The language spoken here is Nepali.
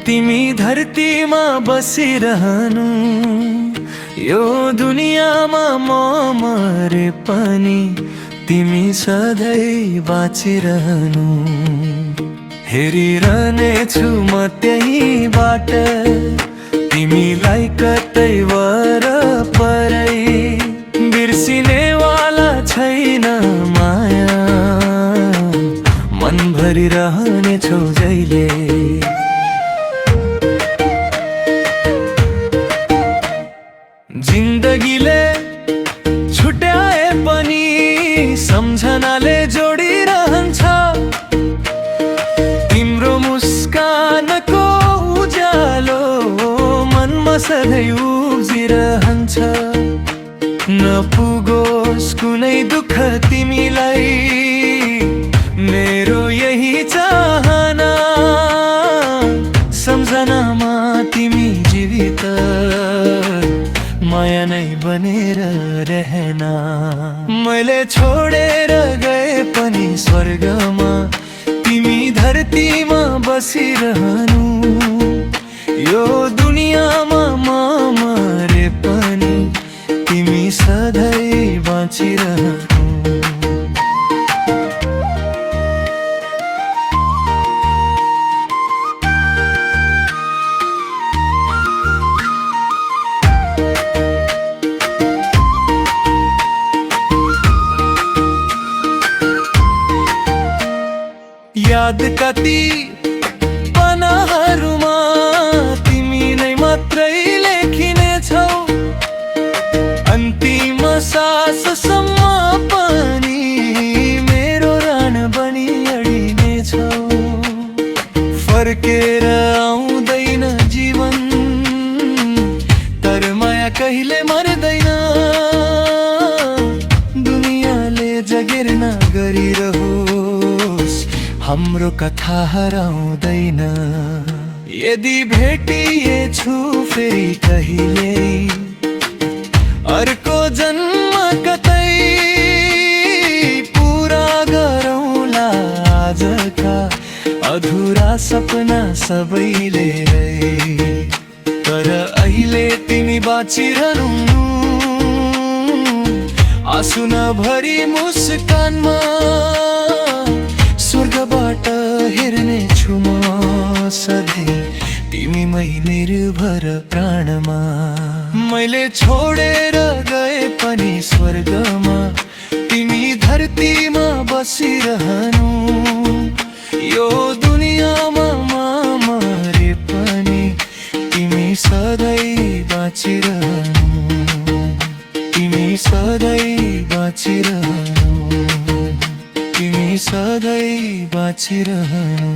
तिमी धरतीमा बसिरहनु, यो दुनियाँमा म मरे पनि तिमी सधैँ बाँचिरहनु। हेरिरहनेछु म त्यहीबाट तिमीलाई कतै वरपरै, बिर्सिनेवाला छैन माया, मन भरिरहनेछौ जहिले। जिन्दगीले छुट्याए पनि सम्झनाले जोडिरहन्छ, तिम्रो मुस्कानको उज्यालो मनमा सधैँ उब्जिरहन्छ। नपुगोस् कुनै दुःख तिमीलाई, मेरो यही चाहना, सम्झनामा तिमी जीवित माया नै बनेर रहना। मैले छोडेर गए पनि स्वर्गमा तिमी धरतीमा बसिरहनु, यो दुनियाँमा म मरे पनि तिमी सधैँ बाँचिरहनु। याद कति पनाहरूमा तिमी नै मात्रै लेखिनेछौ, अन्तिम साससम्म पनि मेरो राण बनी अडिनेछौ। फर्केर आउँदैन जीवन, तर माया कहिले मर्दैन, दुनियाँले जगेर नगरिरहोस्, हाम्रो कथा हराउँदैन। यदि भेटिएछु फेरि कहिले, अर्को जन्म कतै, पुरा गरौँला आजका अधुरा सपना सबैले। तर अहिले तिमी बाँचिरहनु, आँसु नभरी मुस्कानमा, स्वर्गबाट हेर्नेछु म सधैँ तिमीमै निर्भर प्राणमा। मैले छोडेर गए पनि स्वर्गमा तिमी धरतीमा बसिरहनु, यो दुनियाँमा म मरे पनि तिमी सधैँ बाँचिरहनु, तिमी सधैँ बाँचिरहनु, तिमी सधैँ बाँचिरहनु।